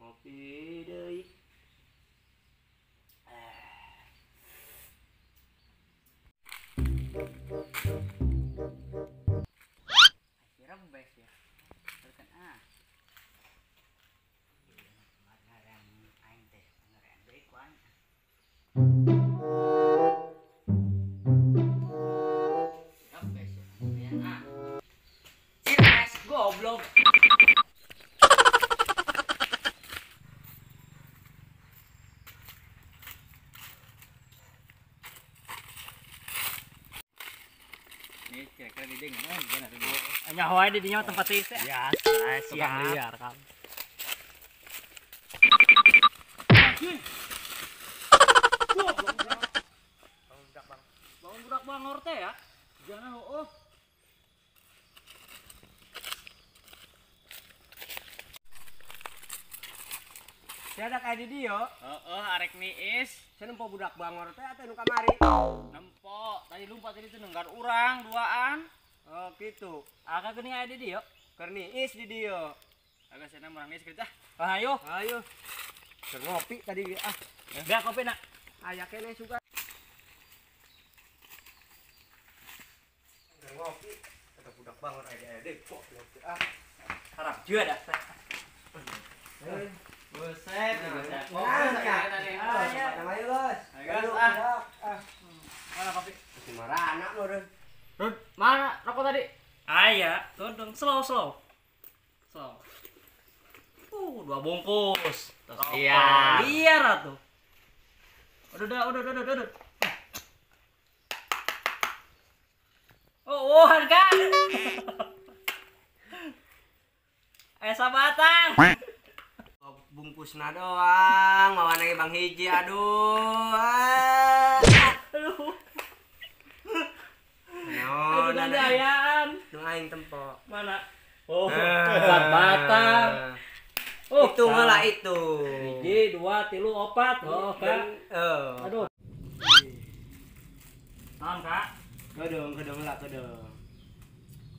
Ngopi deui. Rembes ya. Terus ah. Aing teh pangeran deui ku aing. Rembes ya, ah. Cirmes goblok. Ini kira-kira di ding mana gimana tuh? Nyaho aja di dinya tempat teh. Ya, siap. Liar kan. Bangun budak bangor teh ya. Jangan heueuh. Sia ada kayak di dieu. Heeh, arek niis. Sia nempo budak bangor teh atuh nu kamari. Nempo, tadi lumpat tadi teh nenggar urang duaan. Oh, gitu. Aka geuning aya di dieu. Keur niis di dieu. Agak sia murang niis kitu ah. Ayo. Ayo. Keur ngopi tadi ah. Beak kopi nak. Aya keneh suka. Keur ngopi ada budak bangor aya deui goblok ah. Harap juga dah. Buset, buset. Ayo, Bos. Ayo, ah. Mana kopi? Si marana lo, Run. Run, mana rokok tadi? Aya, tundung slow slow. Slow. 2 bungkus. Iya. Liar atuh. Udah. Oh, kan. Sabatang. Bungkusna doang, mawana ge Bang hiji aduh. Aduh. No, aduh, ayaan. Nu aing tempo. Mana? Oh, empat batang. Oh, itu malah itu. 1, 2, 3, 4. Oh, Kak. Aduh. Naon, Kak? Kedong, kedong lah, kedong.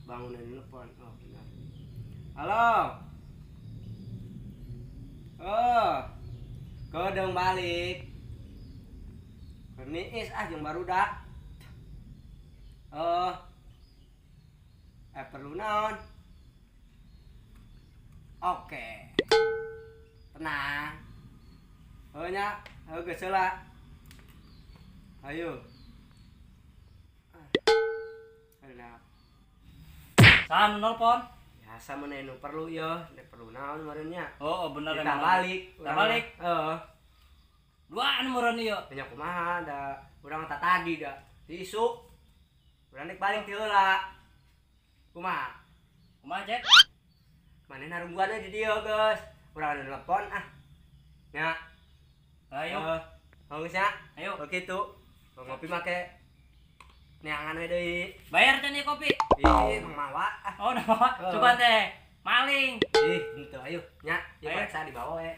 Bangunan telepon. Oh, benar. Halo. Oh. Kedong balik. Niis ah jeung barudak. Oh. Perlu naon? Oke. Tenang. Heuh nya, heuh geus heula. Ayo. Aduh. Saha nu nelpon? Biasa mun anu perlu yeuh, nek perlu naon meureun nya. Oh, bener kita balik. Kita balik. Heeh. Duaan meureun ieu. Nya kumaha da urang tah tadi da. Isuk. Urang nek balik ti heula. Kumaha? Kumaha, Cek? Maneh narungguan we di dieu, geus. Urang anu telepon ah. Nya. Ayo. Heuh geus nya. Ayo. Oh kitu. Ngopi make neangan we deui. Bayar teh nih kopi. Ih, mawa ah. Oh, mawa. Coba teh. Maling. Ih, henteu ayo. Nya, ieu periksa dibawa we.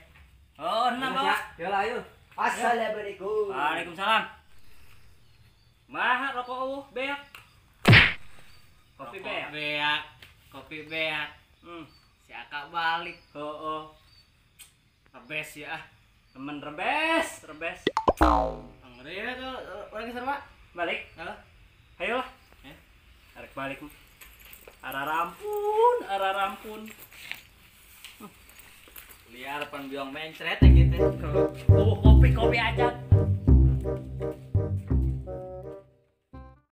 Oh, nah bawa. Yo lah ayo. Assalamualaikum. Waalaikumsalam. Maha rokok eueuh beak. Kopi beak. Beak. Kopi beak. Si Aka balik. Heeh. Rebes ya ah. Temen rebes, rebes. Ngeri ya tuh orang geus sarua. Balik. Heeh. balik. Ararampun, ararampun. Liar pan biong mencret ya gitu. Oh, kopi-kopi aja.